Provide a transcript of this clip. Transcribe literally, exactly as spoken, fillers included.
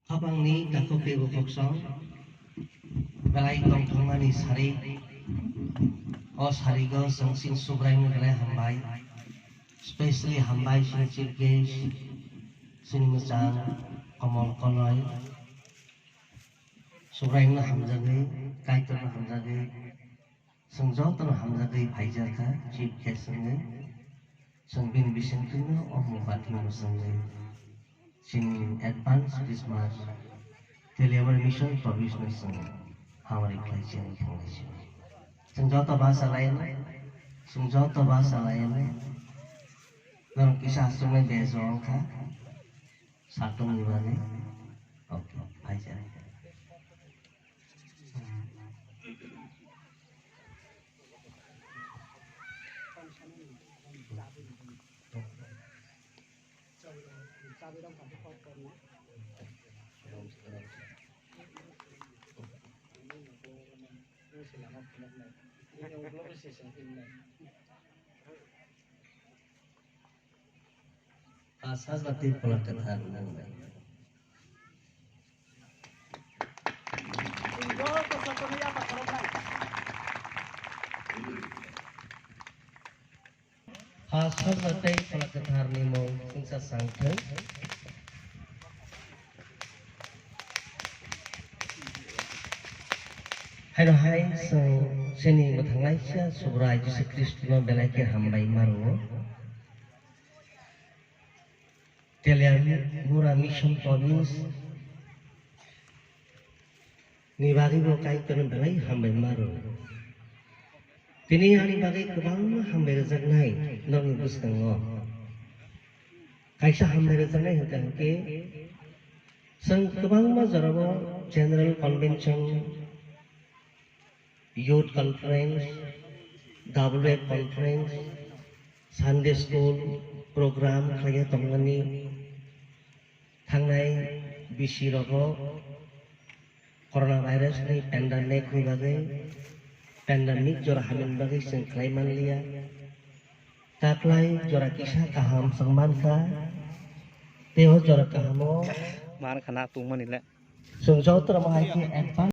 Habangni takhuk tei bukhuk song belai tongthokmani sari. O sarigo chwng chini Subraino belai hambai. Specially hambai chini chief guest, chini mwchang Komol Koloi. Subraino hamjagwi, Kaitorno hamjagwi, chwng jotono hamjagwi phaijak kha, chief guest wngwi. Chwng bini bisingtwino o mungbathino mwchangwi chini advance Christmas Teliamura Mission Province no chwng hamari khlai chini thanglaisio. Chwng joto basa laino, chwng joto basa laino. Norok kisa aswknai bej wngkha. Satung ni bagwi. Okay, phaijak. A sajla tei phola kwthar nang nai. A sajla tei phola kwthar ni mung chwngsa sang thung. Haino hai chwng chini mwthangnaisa Subrai Jisu Khristono belai khe hambai ma rwo. Teliamura Mission Province ni bagwi bo Kaitorno belai hambai ma rwo. Tini ani bagwi kwbangma hambai rwjaknai nokni bwskango. Kaisa hambai rwjaknai hwnkha hwnkhe chwng kwbangma jorao General Convention, Youth Conference, W F Conference, Sunday School program khlaiya tongmani. Thangnai bisi rogo Corona virus ni pandemic ni bagwi, pandemic jora hamya ni bagwi chwng khlai manliya. Taklai jora kisa kaham chwng mankha, tei o jora kahamo. Mankha na tungmani le. Chwng joto rok hai khe advance.